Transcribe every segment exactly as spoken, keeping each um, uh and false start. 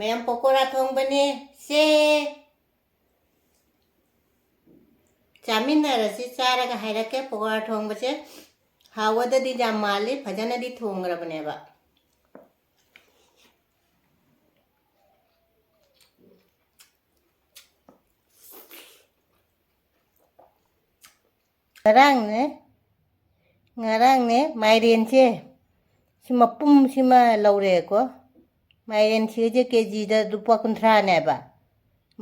ꯃꯌꯥꯝ ꯄꯀꯣꯔꯥ ꯊꯣꯡꯕꯅꯦ꯫ ꯁꯦ, ꯆꯥꯃꯤꯟꯅꯔꯁꯤ, ꯆꯥꯔꯒ ꯍꯥꯏꯔꯛꯀꯦ꯫ ꯄꯀꯣꯔꯥ ꯊꯣꯡꯕꯁꯦ ꯍꯥꯎꯒꯗꯗꯤ ꯌꯥꯝ ꯃꯥꯜꯂꯤ, ꯐꯖꯅꯗꯤ ꯊꯣꯡꯈ꯭ꯔꯕꯅꯦꯕ꯫ ꯉꯔꯥꯡꯅꯦ, ꯉꯔꯥꯡꯅꯦ ꯃꯥꯏꯔꯦꯟꯁꯦ ꯁꯤ ꯃꯄꯨꯝꯁꯤꯃ ꯂꯧꯔꯦꯀꯣ꯫ ꯃꯥꯏꯔꯦꯟꯁꯤꯒꯁꯦ ꯀꯦ ꯖꯤꯗ ꯂꯨꯄꯥ ꯀꯨꯟꯊ꯭ꯔꯥꯅꯦꯕ꯫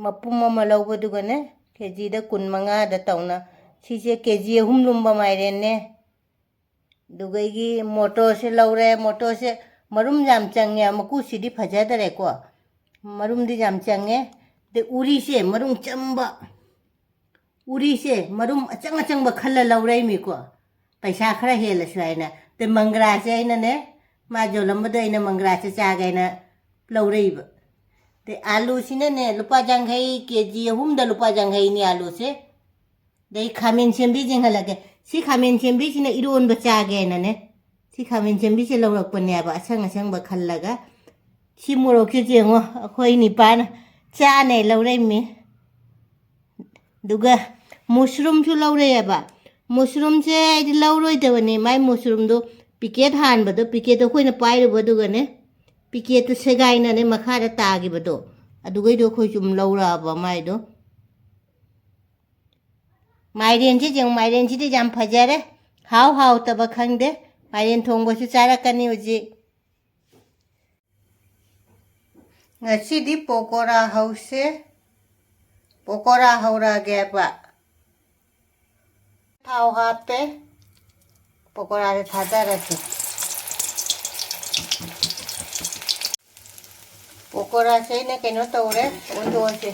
ꯃꯄꯨꯝ ꯑꯃ ꯂꯧꯕꯗꯨꯒꯅꯦ ꯀꯦ ꯖꯤꯗ ꯀꯨꯟ ꯃꯉꯥꯗ ꯇꯧꯅ꯫ ꯁꯤꯁꯦ ꯀꯦ ꯖꯤ ꯑꯍꯨꯝ ꯂꯨꯝꯕ ꯃꯥꯏꯔꯦꯟꯅꯦ꯫ ꯑꯗꯨꯒꯩꯒꯤ ꯃꯣꯇꯣꯔꯁꯦ ꯂꯧꯔꯦ꯫ ꯃꯣꯇꯣꯔꯁꯦ ꯃꯔꯨꯝ ꯌꯥꯝ ꯆꯪꯉꯦ, ꯃꯀꯨꯁꯤꯗꯤ ꯐꯖꯗꯔꯦꯀꯣ꯫ ꯃꯔꯨꯝꯗꯤ ꯌꯥꯝ ꯆꯪꯉꯦ꯫ ꯑꯗꯩ ꯎꯔꯤꯁꯦ ꯃꯔꯨꯝ ꯆꯪꯕ, ꯎꯔꯤꯁꯦ ꯃꯔꯨꯝ ꯑꯆꯪ ꯑꯆꯪꯕ ꯈꯜꯂ ꯂꯧꯔꯛꯏꯃꯤꯀꯣ, ꯄꯩꯁꯥ ꯈꯔ ꯍꯦꯜꯂꯁꯨ ꯍꯥꯏꯅ꯫ ꯑꯗꯩ ꯃꯪꯒ꯭ꯔꯥꯁꯦ ꯑꯩꯅꯅꯦ, ꯃꯥ ꯌꯣꯜꯂꯝꯕꯗꯣ ꯑꯩꯅ ꯃꯪꯒ꯭ꯔꯥꯁꯦ ꯆꯥꯒꯦꯅ ꯂꯧꯔꯛꯏꯕ꯫ ꯑꯗꯩ ꯑꯥꯂꯨꯁꯤꯅꯅꯦ, ꯂꯨꯄꯥ ꯌꯥꯡꯈꯩ, ꯀꯦ ꯖꯤ ꯑꯍꯨꯝꯗ ꯂꯨꯄꯥ ꯌꯥꯡꯈꯩꯅꯤ ꯑꯥꯂꯨꯁꯦ꯫ ꯑꯗꯩ ꯈꯥꯃꯦꯟ ꯁꯦꯝꯕꯤ ꯌꯦꯡꯍꯜꯂꯛꯀꯦ꯫ ꯁꯤ ꯈꯥꯃꯦꯟ ꯁꯦꯝꯕꯤꯁꯤꯅ ꯏꯔꯣꯟꯕ ꯆꯥꯒꯦꯅꯅꯦ꯫ ꯁꯤ ꯈꯥꯃꯦꯟ ꯁꯦꯝꯕꯤꯁꯦ ꯂꯧꯔꯛꯄꯅꯦꯕ, ꯑꯁꯪ ꯑꯁꯪꯕ ꯈꯜꯂꯒ꯫ ꯁꯤ ꯃꯣꯔꯣꯛꯁꯦ ꯌꯦꯡꯉꯣ, ꯑꯩꯈꯣꯏ ꯅꯤꯄꯥꯅ ꯆꯥꯅꯦ ꯂꯧꯔꯛꯏꯃꯤ꯫ ꯑꯗꯨꯒ ꯃꯨꯁꯔꯨꯝꯁꯨ ꯂꯧꯔꯛꯑꯦꯕ꯫ ꯃꯨꯁꯔꯨꯝꯁꯦ ꯑꯩꯗꯤ ꯂꯧꯔꯣꯏꯗꯕꯅꯦ, ꯃꯥꯏ ꯃꯨꯁꯔꯨꯝꯗꯣ ꯄꯤꯀꯦꯠ ꯍꯥꯟꯕꯗꯣ, ꯄꯤꯀꯦꯠꯇꯣ ꯑꯩꯈꯣꯏꯅ ꯄꯥꯏꯔꯨꯕꯗꯨꯒꯅꯦ, ꯄꯤꯀꯦꯠꯇꯨ ꯁꯦꯒꯥꯏꯅꯅꯦ ꯃꯈꯥꯗ ꯇꯥꯈꯤꯕꯗꯣ, ꯑꯗꯨꯒꯩꯗꯣ ꯑꯩꯈꯣꯏ ꯁꯨꯝ ꯂꯧꯔꯛꯑꯕ ꯃꯥꯏꯗꯣ꯫ ꯃꯥꯏꯔꯦꯟꯁꯤ ꯌꯦꯡꯉꯨ, ꯃꯥꯏꯔꯦꯟꯁꯤꯗꯤ ꯌꯥꯝ ꯐꯖꯔꯦ꯫ ꯍꯥꯎ ꯍꯥꯎꯇꯕ ꯈꯪꯗꯦ꯫ ꯃꯥꯏꯔꯦꯟ ꯊꯣꯡꯕꯁꯨ ꯆꯥꯔꯛꯀꯅꯤ ꯍꯧꯖꯤꯛ꯫ ꯉꯁꯤꯗꯤ ꯄꯀꯣꯔꯥ ꯍꯧꯁꯦ꯫ ꯄꯀꯣꯔꯥ ꯍꯧꯔꯛꯑꯒꯦꯕ꯫ ꯊꯥꯎ ꯍꯥꯞꯄꯦ꯫ ꯄꯀꯣꯔꯥꯁꯦ ꯊꯥꯗꯔꯁꯦ꯫ ꯄꯀꯣꯔꯥꯁꯦ ꯑꯩꯅ ꯀꯩꯅꯣ ꯇꯧꯔꯦ, ꯑꯣꯟꯊꯣꯛꯑꯁꯦ꯫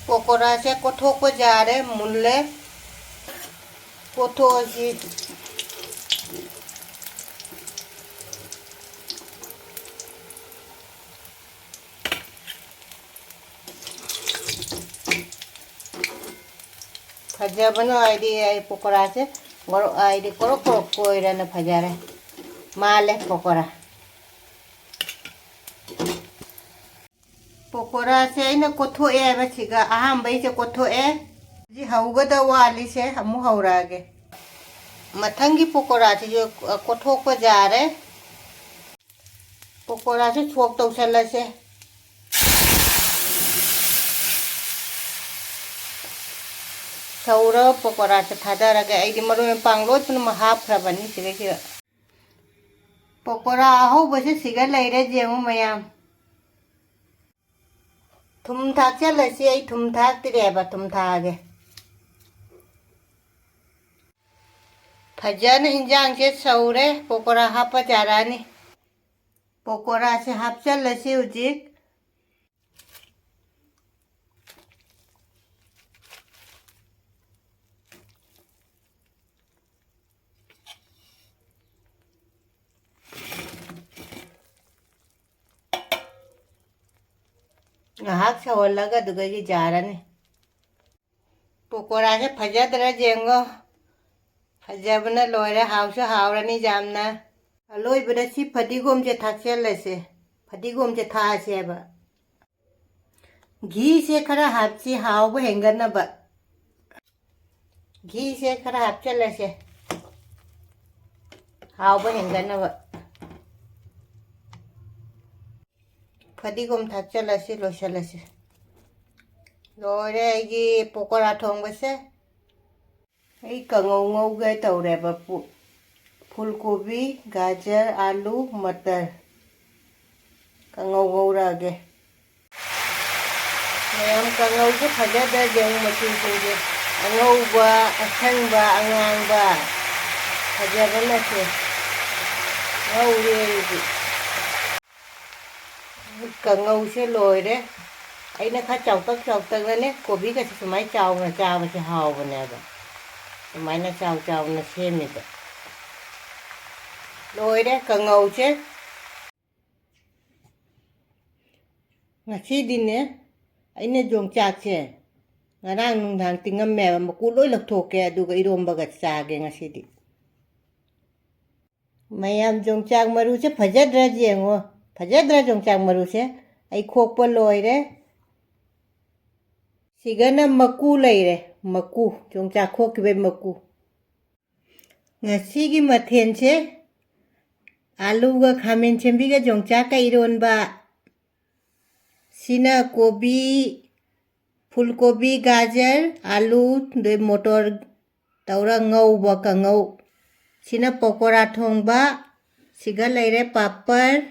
ꯄꯀꯣꯔꯥꯁꯦ ꯀꯣꯠꯊꯣꯛꯄ ꯌꯥꯔꯦ, ꯃꯨꯜꯂꯦ꯫ ꯀꯣꯠꯊꯣꯛꯑꯁꯤ꯫ ꯐꯖꯕꯅ ꯍꯥꯏꯗꯤ ꯑꯩ ꯄꯀꯣꯔꯥꯁꯦ ꯉꯧꯔꯣꯛ-, ꯍꯥꯏꯗꯤ ꯀꯣꯔꯣꯛ ꯀꯣꯔꯣꯛ ꯀꯣꯏꯔꯅ ꯐꯖꯔꯦ꯫ ꯃꯥꯜꯂꯦ ꯄꯀꯣꯔꯥ꯫ ꯄꯀꯣꯔꯥꯁꯦ ꯑꯩꯅ ꯀꯣꯠꯊꯣꯛꯑꯦ ꯍꯥꯏꯕ ꯁꯤꯒ꯫ ꯑꯍꯥꯟꯕꯩꯁꯦ ꯀꯣꯠꯊꯣꯛꯑꯦ꯫ ꯍꯧꯖꯤꯛ ꯍꯧꯒꯗ ꯋꯥꯠꯂꯤꯁꯦ ꯑꯃꯨꯛ ꯍꯧꯔꯛꯑꯒꯦ꯫ ꯃꯊꯪꯒꯤ ꯄꯀꯣꯔꯥꯁꯤꯁꯨ ꯀꯣꯠꯊꯣꯛꯄ ꯌꯥꯔꯦ꯫ ꯄꯀꯣꯔꯥꯁꯦ ꯁꯣꯛ ꯇꯧꯁꯜꯂꯁꯦ꯫ ꯁꯧꯔ ꯄꯀꯣꯔꯥꯁꯦ ꯊꯥꯗꯔꯒꯦ꯫ ꯑꯩꯗꯤ ꯃꯔꯣꯏ ꯃꯄꯥꯡ ꯂꯣꯏ ꯄꯨꯝꯅꯃꯛ ꯍꯥꯞꯈ꯭ꯔꯕꯅꯤ ꯁꯤꯗꯩꯁꯤꯗ꯫ ꯄꯀꯣꯔꯥ ꯑꯍꯧꯕꯁꯦ ꯁꯤꯒ ꯂꯩꯔꯦ, ꯌꯦꯡꯉꯨ ꯃꯌꯥꯝ꯫ ꯊꯨꯝ ꯊꯥꯛꯆꯜꯂꯁꯤ, ꯑꯩ ꯊꯨꯝ ꯊꯥꯛꯇ꯭ꯔꯦꯕ, ꯊꯨꯝ ꯊꯥꯛꯑꯒꯦ꯫ ꯐꯖꯅ ꯏꯟꯖꯥꯡꯁꯦ ꯁꯧꯔꯦ, ꯄꯀꯣꯔꯥ ꯍꯥꯞꯄ ꯌꯥꯔꯛꯑꯅꯤ꯫ ꯄꯀꯣꯔꯥꯁꯦ ꯍꯥꯞꯆꯜꯂꯁꯤ ꯍꯧꯖꯤꯛ꯫ ꯉꯥꯏꯍꯥꯛ ꯁꯧꯍꯜꯂꯒ ꯑꯗꯨꯒ ꯌꯥꯔꯅꯤ꯫ ꯄꯀꯣꯔꯥꯁꯦ ꯐꯖꯗ꯭ꯔꯥ ꯌꯦꯡꯉꯣ꯫ ꯐꯖꯕꯅ ꯂꯣꯏꯔꯦ, ꯍꯥꯎꯁꯨ ꯍꯥꯎꯔꯅꯤ ꯌꯥꯝꯅ꯫ ꯑꯂꯣꯏꯕꯗ ꯁꯤ ꯐꯗꯤꯒꯣꯝꯁꯦ ꯊꯥꯛꯆꯜꯂꯁꯦ꯫ ꯐꯗꯤꯒꯣꯝꯁꯦ ꯊꯥꯛꯑꯁꯦꯕ꯫ ꯘꯤꯁꯦ ꯈꯔ ꯍꯥꯞꯁꯤ ꯍꯥꯎꯕ ꯍꯦꯟꯒꯠꯅꯕ꯫ ꯘꯤꯁꯦ ꯈꯔ ꯍꯥꯞꯆꯜꯂꯁꯦ꯫ ꯍꯥꯎꯕ ꯍꯦꯟꯒꯠꯅꯕ꯫ ꯐꯗꯤꯒꯣꯝ ꯊꯥꯛꯆꯜꯂꯁꯤ, ꯂꯣꯏꯁꯜꯂꯁꯤ꯫ ꯂꯣꯏꯔꯦ ꯑꯩꯒꯤ ꯄꯀꯣꯔꯥ ꯊꯣꯡꯕꯁꯦ꯫ ꯑꯩ ꯀꯥꯡꯉꯧ ꯉꯧꯒꯦ ꯇꯧꯔꯦꯕ꯫ ꯄꯨ-, ꯐꯨꯜ ꯀꯣꯕꯤ, ꯒꯥꯖꯔ, ꯑꯥꯂꯨ, ꯃꯇꯔ꯫ ꯀꯥꯡꯉꯧ ꯉꯧꯔꯛꯑꯒꯦ꯫ ꯃꯌꯥꯝ ꯀꯥꯡꯉꯧꯁꯦ ꯐꯖꯗ꯭ꯔꯥ ꯌꯦꯡꯉꯨ ꯃꯆꯨꯁꯤꯡꯁꯦ꯫ ꯑꯉꯧꯕ, ꯑꯁꯪꯕ, ꯑꯉꯥꯡꯕ꯫ ꯐꯖꯕꯅꯁꯦ꯫ ꯉꯧꯔꯦ ꯑꯩꯗꯤ꯫ ꯀꯥꯡꯉꯧꯁꯦ ꯂꯣꯏꯔꯦ꯫ ꯑꯩꯅ ꯈꯔ ꯆꯥꯎꯇꯛ ꯆꯥꯎꯇꯛꯅꯅꯦ, ꯀꯣꯕꯤꯒꯁꯦ ꯁꯨꯃꯥꯏꯅ ꯆꯥꯎꯅ ꯆꯥꯕꯁꯦ ꯍꯥꯎꯕꯅꯦꯕ꯫ ꯁꯨꯃꯥꯏꯅ ꯆꯥꯎ ꯆꯥꯎꯅ ꯁꯦꯝꯃꯤꯕ꯫ ꯂꯣꯏꯔꯦ ꯀꯥꯡꯉꯧꯁꯦ꯫ ꯉꯁꯤꯗꯤꯅꯦ, ꯑꯩꯅ ꯌꯣꯡꯆꯥꯛꯁꯦ ꯉꯔꯥꯡ ꯅꯨꯡꯗꯥꯡ ꯇꯤꯡꯉꯝꯃꯦꯕ, ꯃꯀꯨ ꯂꯣꯏ ꯂꯧꯊꯣꯛꯀꯦ, ꯑꯗꯨꯒ ꯏꯔꯣꯝꯕꯒ ꯆꯥꯒꯦ ꯉꯁꯤꯗꯤ꯫ ꯃꯌꯥꯝ, ꯌꯣꯡꯆꯥꯛ ꯃꯔꯨꯁꯦ ꯐꯖꯗ꯭ꯔꯥ ꯌꯦꯡꯉꯣ꯫ ꯐꯖꯗ꯭ꯔꯥ ꯌꯣꯡꯆꯥꯛ ꯃꯔꯨꯁꯦ? ꯑꯩ ꯈꯣꯛꯄ ꯂꯣꯏꯔꯦ꯫ ꯁꯤꯒꯅ ꯃꯀꯨ ꯂꯩꯔꯦ, ꯃꯀꯨ, ꯌꯣꯡꯆꯥꯛ ꯈꯣꯛꯈꯤꯕꯩ ꯃꯀꯨ꯫ ꯉꯁꯤꯒꯤ ꯃꯊꯦꯜꯁꯦ ꯑꯥꯂꯨꯒ ꯈꯥꯃꯦꯟ ꯁꯦꯝꯕꯤꯒ ꯌꯣꯡꯆꯥꯛꯀ ꯏꯔꯣꯟꯕ꯫ ꯁꯤꯅ ꯀꯣꯕꯤ, ꯐꯨꯜꯀꯣꯕꯤ, ꯒꯥꯖꯔ, ꯑꯥꯂꯨ, ꯑꯗꯩ ꯃꯣꯇꯣꯔ ꯇꯧꯔ ꯉꯧꯕ ꯀꯥꯡꯉꯧ꯫ ꯁꯤꯅ ꯄꯀꯣꯔꯥ ꯊꯣꯡꯕ꯫ ꯁꯤꯒ ꯂꯩꯔꯦ ꯄꯥꯄꯔ꯫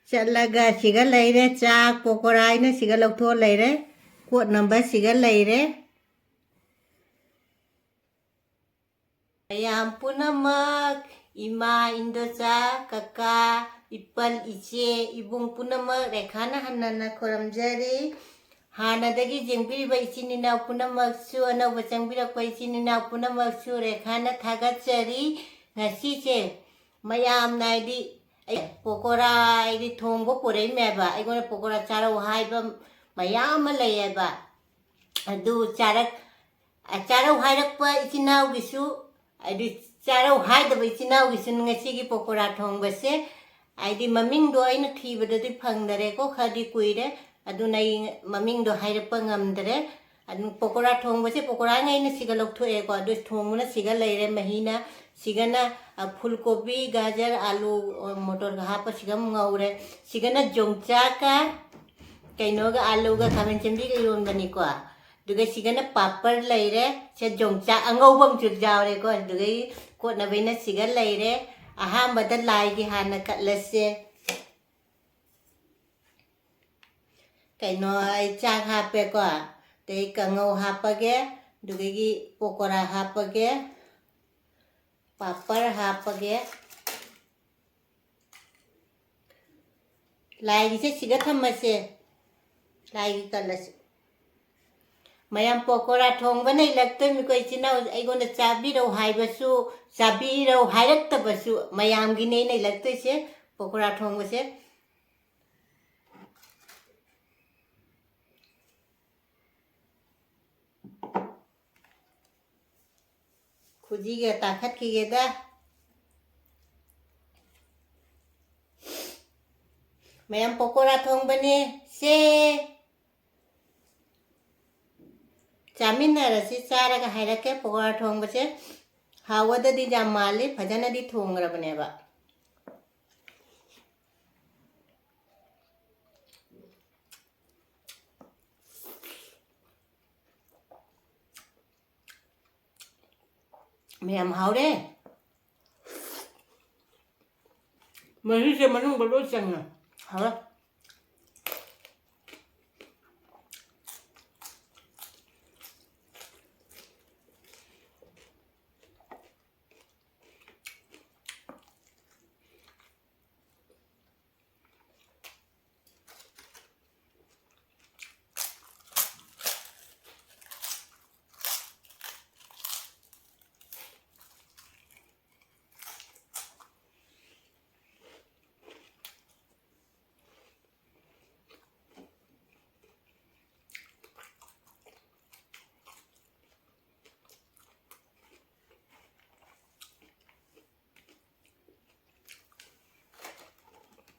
ꯆꯠꯂꯒ ꯁꯤꯒ ꯂꯩꯔꯦ ꯆꯥꯛ, ꯄꯀꯣꯔꯥ ꯍꯥꯏꯅ ꯁꯤꯒ ꯂꯧꯊꯣꯛꯑ ꯂꯩꯔꯦ꯫ ꯀꯣꯠꯅꯕ ꯁꯤꯒ ꯂꯩꯔꯦ꯫ ꯃꯌꯥꯝ ꯄꯨꯝꯅꯃꯛ, ꯏꯃꯥ, ꯏꯟꯗꯣꯆꯥ, ꯀꯀꯥ, ꯏꯄꯜ, ꯏꯆꯦ, ꯏꯕꯨꯡ ꯄꯨꯝꯅꯃꯛ ꯔꯦꯈꯥꯅ ꯍꯟꯅ ꯍꯟꯅ ꯈꯨꯔꯨꯝꯖꯔꯤ꯫ ꯍꯥꯟꯅꯗꯒꯤ ꯌꯦꯡꯕꯤꯔꯤꯕ ꯏꯆꯤꯟ ꯏꯅꯥꯎ ꯄꯨꯝꯅꯃꯛꯁꯨ, ꯑꯅꯧꯕ ꯆꯪꯕꯤꯔꯛꯄ ꯏꯆꯤꯟ ꯏꯅꯥꯎ ꯄꯨꯝꯅꯃꯛꯁꯨ ꯔꯦꯈꯥꯅ ꯊꯥꯒꯠꯆꯔꯤ꯫ ꯉꯁꯤꯁꯦ ꯃꯌꯥꯝꯅ ꯍꯥꯏꯗꯤ, ꯑꯩ ꯄꯀꯣꯔꯥ ꯍꯥꯏꯗꯤ ꯊꯣꯡꯕ ꯄꯨꯔꯛꯏꯃꯦꯕ, ꯑꯩꯉꯣꯟꯗ ꯄꯀꯣꯔꯥ ꯆꯥꯔꯧ ꯍꯥꯏꯕ ꯃꯌꯥꯝ ꯑꯃ ꯂꯩꯌꯦꯕ꯫ ꯑꯗꯨ ꯆꯥꯔꯛ-, ꯆꯥꯔꯧ ꯍꯥꯏꯔꯛꯄ ꯏꯆꯤꯟ ꯏꯅꯥꯎꯒꯤꯁꯨ, ꯍꯥꯏꯗꯤ ꯆꯥꯔꯧ ꯍꯥꯏꯗꯕ ꯏꯆꯤꯟ ꯏꯅꯥꯎꯒꯤꯁꯨ ꯉꯁꯤꯒꯤ ꯄꯀꯣꯔꯥ ꯊꯣꯡꯕꯁꯦ, ꯍꯥꯏꯗꯤ ꯃꯃꯤꯡꯗꯣ ꯑꯩꯅ ꯊꯤꯕꯗꯗꯤ ꯐꯪꯗꯔꯦꯀꯣ, ꯈꯔꯗꯤ ꯀꯨꯏꯔꯦ, ꯑꯗꯨꯅ ꯑꯩ ꯃꯃꯤꯡꯗꯣ ꯍꯥꯏꯔꯛꯄ ꯉꯝꯗꯔꯦ꯫ ꯑꯗꯨꯝ ꯄꯀꯣꯔꯥ ꯊꯣꯡꯕꯁꯦ, ꯄꯀꯣꯔꯥꯉꯩꯅ ꯁꯤꯒ ꯂꯧꯊꯣꯛꯑꯦꯀꯣ, ꯑꯗꯨ ꯊꯣꯡꯕꯅ ꯁꯤꯒ ꯂꯩꯔꯦ ꯃꯍꯤꯅ꯫ ꯁꯤꯒꯅ, ꯑ, ꯐꯨꯜꯀꯣꯕꯤ, ꯒꯥꯖꯔ, ꯑꯥꯂꯨ, ꯑ, ꯃꯣꯇꯣꯔꯒ ꯍꯥꯞꯄ ꯁꯤꯒ ꯑꯃ ꯉꯧꯔꯦ꯫ ꯁꯤꯒꯅ ꯌꯣꯡꯆꯥꯛꯀ ꯀꯩꯅꯣꯒ, ꯑꯥꯂꯨꯒ ꯈꯥꯃꯦꯟ ꯆꯦꯝꯕꯤꯒ ꯏꯔꯣꯟꯕꯅꯤꯀꯣ꯫ ꯑꯗꯨꯒ ꯁꯤꯒꯅ ꯄꯥꯄꯔ ꯂꯩꯔꯦ꯫ ꯁꯦ ꯌꯣꯡꯆꯥꯛ ꯑꯉꯧꯕ ꯑꯃꯁꯨ ꯌꯥꯎꯔꯦꯀꯣ꯫ ꯑꯗꯨꯒ ꯀꯣꯠꯅꯕꯩꯅ ꯁꯤꯒ ꯂꯩꯔꯦ꯫ ꯑꯍꯥꯟꯕꯗ ꯂꯥꯏꯒꯤ ꯍꯥꯟꯅ ꯀꯠꯂꯁꯦ꯫ ꯀꯩꯅꯣ, ꯑꯩ ꯆꯥꯛ ꯍꯥꯞꯄꯦꯀꯣ, ꯑꯗꯩ ꯀꯥꯡꯉꯧ ꯍꯥꯞꯄꯒꯦ, ꯑꯗꯨꯗꯒꯤ ꯄꯀꯣꯔꯥ ꯍꯥꯞꯄꯒꯦ, ꯄꯥꯄꯔ ꯍꯥꯞꯄꯒꯦ꯫ ꯂꯥꯏꯒꯤꯁꯦ ꯁꯤꯒ ꯊꯝꯃꯁꯦ, ꯂꯥꯏꯒꯤ ꯀꯠꯂꯁꯤ꯫ ꯃꯌꯥꯝ ꯄꯀꯣꯔꯥ ꯊꯣꯡꯕꯅ ꯏꯜꯂꯛꯇꯣꯏꯃꯤꯀꯣ, ꯏꯆꯤꯟ ꯏꯅꯥꯎ꯫ ꯑꯩꯉꯣꯟꯗ ꯆꯥꯕꯤꯔꯧ ꯍꯥꯏꯕꯁꯨ, ꯆꯥꯕꯤꯔꯧ ꯍꯥꯏꯔꯛꯇꯕꯁꯨ ꯃꯌꯥꯝꯒꯤꯅꯦ ꯑꯩꯅ ꯏꯜꯂꯛꯇꯣꯏꯁꯦ, ꯄꯀꯣꯔꯥ ꯊꯣꯡꯕꯁꯦ꯫ ꯈꯨꯖꯤꯒ ꯇꯥꯈꯠꯈꯤꯒꯦꯗ꯫ ꯃꯌꯥꯝ ꯄꯀꯣꯔꯥ ꯊꯣꯡꯕꯅꯦ꯫ ꯁꯦ꯫ ꯆꯥꯃꯤꯟꯅꯔꯁꯤ, ꯆꯥꯔꯒ ꯍꯥꯏꯔꯛꯀꯦ꯫ ꯄꯀꯣꯔꯥ ꯊꯣꯡꯕꯁꯦ ꯍꯥꯎꯒꯗꯗꯤ ꯌꯥꯝ ꯃꯥꯜꯂꯤ, ꯐꯖꯅꯗꯤ ꯊꯣꯡꯈ꯭ꯔꯕꯅꯦꯕ꯫ ꯃꯌꯥꯝ ꯍꯥꯎꯔꯦ꯫ ꯃꯍꯤꯁꯦ ꯃꯅꯨꯡꯗ ꯂꯣꯏ ꯆꯪꯉꯦ꯫ ꯍꯥꯎꯔꯦ꯫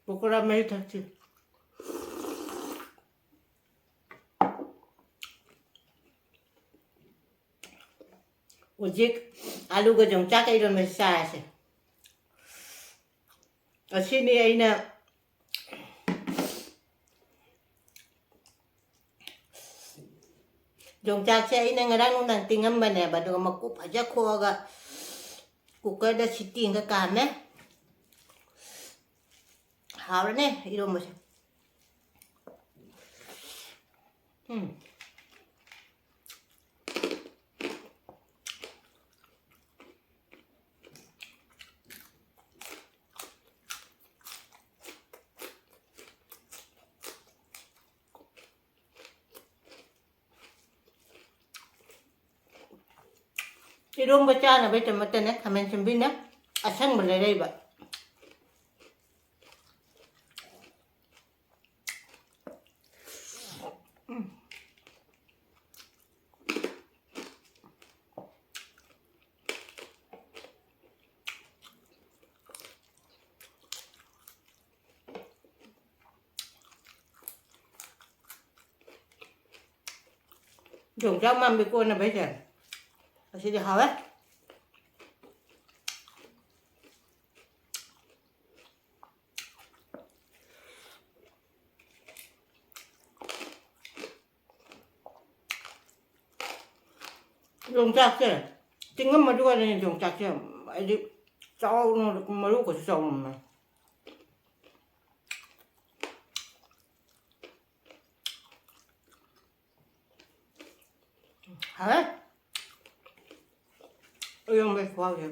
ꯄꯀꯣꯔꯥ ꯃꯍꯤ ꯊꯛꯁꯤ꯫ ꯍꯧꯖꯤꯛ ꯑꯂꯨꯒ ꯌꯣꯡꯆꯥꯛꯀ ꯏꯔꯣꯟꯕꯁꯤ ꯆꯥꯔꯁꯦ꯫ ꯑꯁꯤꯅꯤ ꯑꯩꯅ ꯌꯣꯡꯆꯥꯛꯁꯦ ꯑꯩꯅ ꯉꯔꯥꯡ ꯅꯨꯡꯗꯥꯡ ꯇꯤꯡꯉꯝꯕꯅꯦꯕ, ꯑꯗꯨꯒ ꯃꯀꯨ ꯐꯖ ꯈꯣꯛꯑꯒ ꯀꯨꯀꯔꯗ ꯁꯤꯇꯤ ꯑꯃꯒ ꯀꯥꯝꯃꯦ꯫ ꯍꯥꯎꯔꯅꯦ ꯏꯔꯣꯝꯕꯁꯦ꯫ ꯎꯝ꯫ ꯏꯔꯣꯝꯕ ꯆꯥꯅꯕꯩꯗꯃꯛꯇꯅꯦ ꯈꯥꯃꯦꯟ ꯁꯤꯟꯕꯤꯅꯦ ꯑꯁꯪꯕ ꯂꯩꯔꯛꯏꯕ꯫ ꯌꯣꯡꯆꯥꯛ ꯃꯥꯟꯕꯤ ꯀꯣꯟꯅꯕ ꯍꯥꯏꯁꯦ꯫ ꯑꯁꯤꯗꯤ ꯍꯥꯎꯋꯦ꯫ ꯌꯣꯡꯆꯥꯛꯁꯦ ꯇꯤꯡꯉꯝꯃꯗꯨꯒꯅꯦ ꯌꯣꯡꯆꯥꯛꯁꯦ ꯍꯥꯏꯗꯤ ꯆꯥꯎꯅ ꯃꯔꯨ ꯀꯁꯨ ꯆꯥꯎꯔꯝꯃꯦ꯫ ꯍꯥꯎꯋꯦ꯫ ꯏꯔꯣꯝꯕꯩ ꯈꯨꯍꯥꯎꯁꯦ꯫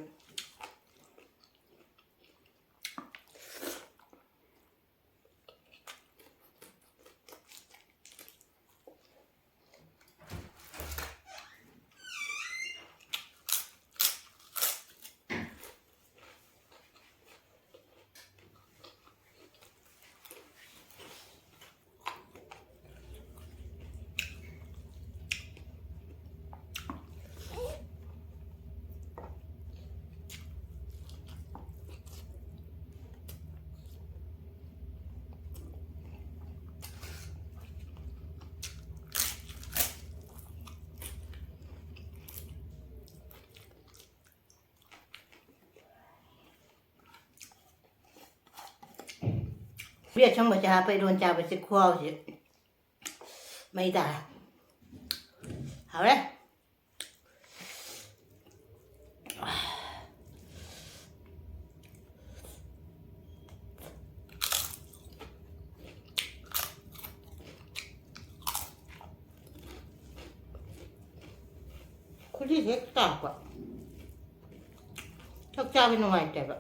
ꯊꯕꯤ ꯑꯁꯪꯕꯁꯦ ꯍꯥꯞꯄ ꯏꯔꯣꯟ ꯆꯥꯕꯁꯦ ꯈꯨꯍꯥꯎꯁꯦ ꯃꯩ ꯇꯥꯔꯦ꯫ ꯍꯥꯎꯔꯦ꯫ ꯈꯨꯖꯤꯁꯦ ꯍꯦꯛ ꯆꯥꯛꯄ꯫ ꯆꯥꯛ ꯆꯥꯕ ꯅꯨꯡꯉꯥꯏꯇꯦꯕ꯫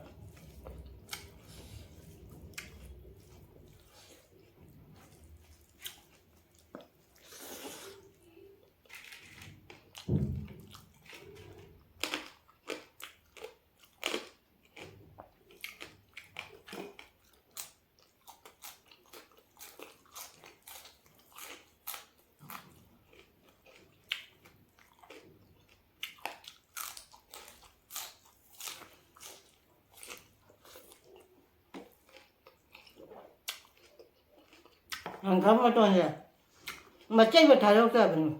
ꯍꯪꯒꯥꯝ ꯃꯇꯣꯟꯁꯦ ꯃꯆꯩꯕꯨ ꯊꯥꯗꯣꯛꯇꯕꯅꯤ꯫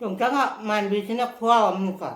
ꯌꯣꯡꯆꯥꯛ ꯃꯥꯟꯕꯤꯁꯤꯅ ꯈꯨꯍꯥꯎ ꯑꯃꯅꯤꯀꯣ꯫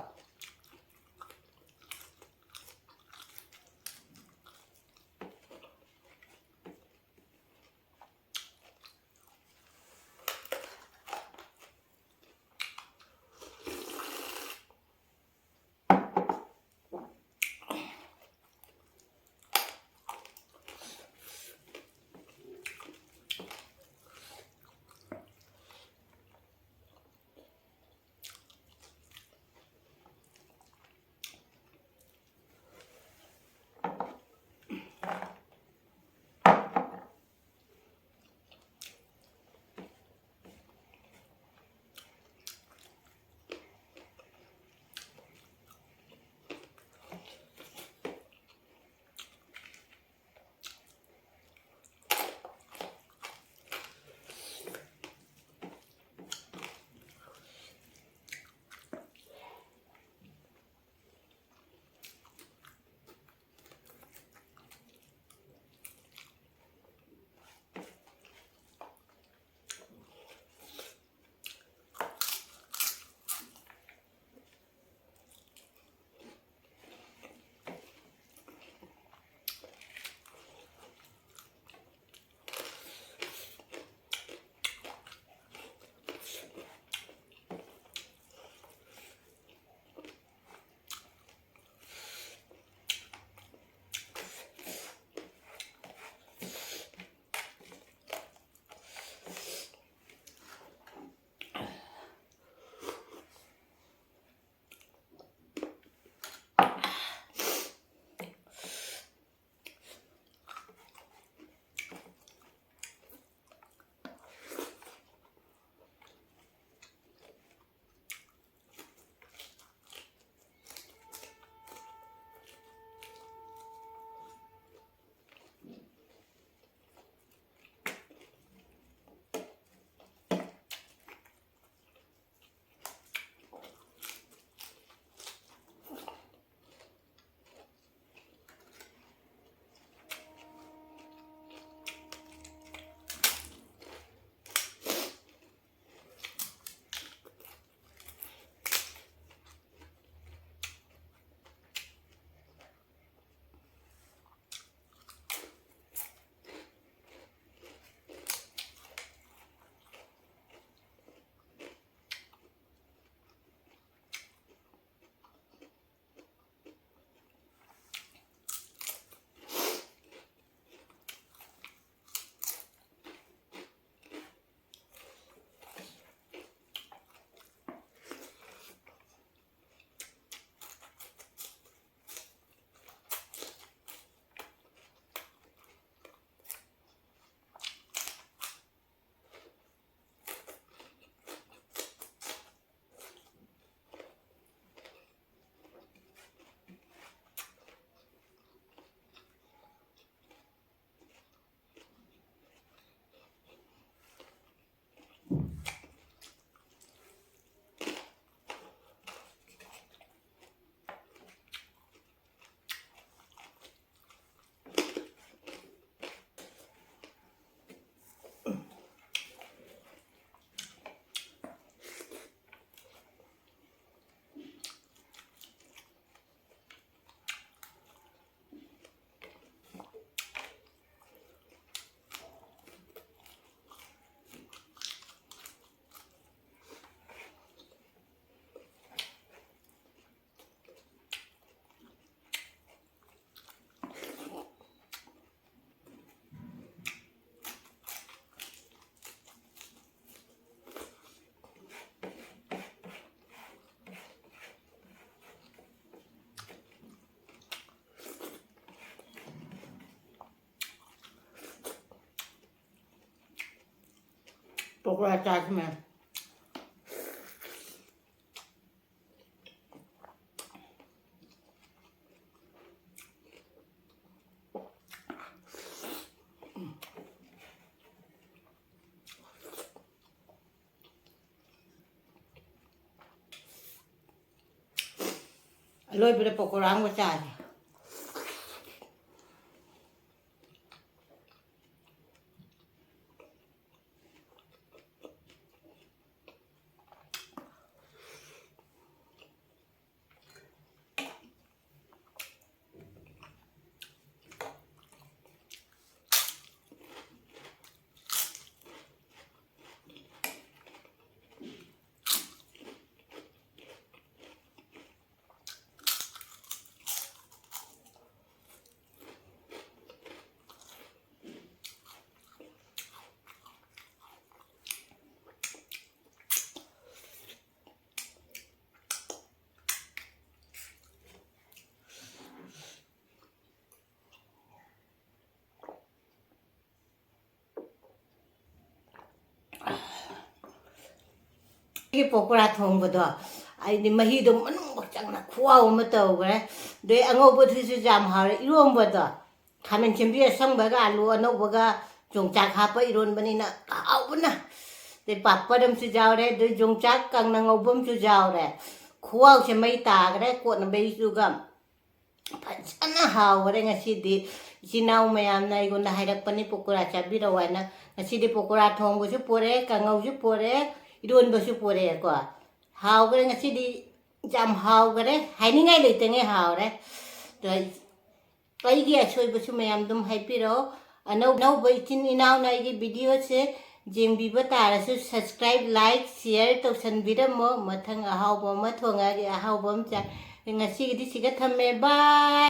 ꯄꯀꯣꯔꯥ ꯆꯥꯁꯤ ꯃꯌꯥꯝ꯫ ꯑꯂꯣꯏꯕꯗ ꯄꯀꯣꯔꯥ ꯑꯃꯒ ꯆꯥꯁꯦ꯫ ꯑꯩꯒꯤ ꯄꯀꯣꯔꯥ ꯊꯣꯡꯕꯗꯣ, ꯑꯩꯗꯤ ꯃꯍꯤꯗꯣ ꯃꯅꯨꯡꯐꯥꯎ ꯆꯪꯅ ꯈꯨꯍꯥꯎ ꯑꯃ ꯇꯧꯈ꯭ꯔꯦ꯫ ꯑꯗꯩ ꯑꯉꯧꯕꯗꯨꯁꯨ ꯌꯥꯝ ꯍꯥꯎꯔꯦ꯫ ꯏꯔꯣꯝꯕꯗꯣ, ꯈꯥꯃꯦꯟ ꯁꯦꯝꯕꯤ ꯑꯁꯪꯕꯒ ꯑꯂꯨ ꯑꯅꯧꯕꯒ ꯌꯣꯡꯆꯥꯛ ꯍꯥꯞꯄ ꯏꯔꯣꯟꯕꯅꯤꯅ ꯍꯥꯎꯕꯅ꯫ ꯑꯗꯩ ꯄꯥꯄꯔ ꯑꯃꯁꯨ ꯌꯥꯎꯔꯦ, ꯑꯗꯩ ꯌꯣꯡꯆꯥꯛ ꯀꯪꯅ ꯉꯧꯕ ꯑꯃꯁꯨ ꯌꯥꯎꯔꯦ꯫ ꯈꯨꯍꯥꯎꯁꯦ ꯃꯩ ꯇꯥꯈ꯭ꯔꯦ꯫ ꯀꯣꯠꯅꯕꯩꯗꯨꯒ ꯐꯖꯅ ꯍꯥꯎꯈꯔꯦ ꯉꯁꯤꯗꯤ꯫ ꯏꯆꯤꯟ ꯏꯅꯥꯎ ꯃꯌꯥꯝꯅ ꯑꯩꯉꯣꯟꯗ ꯍꯥꯏꯔꯛꯄꯅꯤ ꯄꯀꯣꯔꯥ ꯆꯥꯕꯤꯔꯛꯑꯣ ꯍꯥꯏꯅ꯫ ꯉꯁꯤꯗꯤ ꯄꯀꯣꯔꯥ ꯊꯣꯡꯕꯁꯨ ꯄꯣꯔꯛꯑꯦ, ꯀꯥꯡꯉꯧꯁꯨ ꯄꯣꯔꯛꯑꯦ, ꯏꯔꯣꯟꯕꯁꯨ ꯄꯣꯔꯛꯑꯦꯀꯣ꯫ ꯍꯥꯎꯈ꯭ꯔꯦ ꯉꯁꯤꯗꯤ, ꯌꯥꯝ ꯍꯥꯎꯈꯔꯦ, ꯍꯥꯏꯅꯤꯡꯉꯥꯏ ꯂꯩꯇꯉꯩ ꯍꯥꯎꯔꯦ꯫ ꯑꯗꯣ ꯑꯩꯒꯤ ꯑꯁꯣꯏꯕꯁꯨ ꯃꯌꯥꯝ ꯑꯗꯨꯝ ꯍꯥꯏꯕꯤꯔꯛꯑꯣ꯫ ꯑꯅꯧ-, ꯑꯅꯧꯕ ꯏꯆꯤꯟ ꯏꯅꯥꯎꯅ ꯑꯩꯒꯤ ꯚꯤꯗꯤꯑꯣꯁꯦ ꯌꯦꯡꯕꯤꯕ ꯇꯥꯔꯁꯨ subscribe, like, share ꯇꯧꯁꯟꯕꯤꯔꯝꯃꯣ꯫ ꯃꯊꯪ ꯑꯍꯥꯎꯕ ꯑꯃ ꯊꯣꯡꯉꯛꯑꯒꯦ, ꯑꯍꯥꯎꯕ ꯑꯃ ꯆꯥ-, ꯉꯁꯤꯒꯤꯗꯤ ꯁꯤꯒ ꯊꯝꯃꯦ꯫ Bye꯫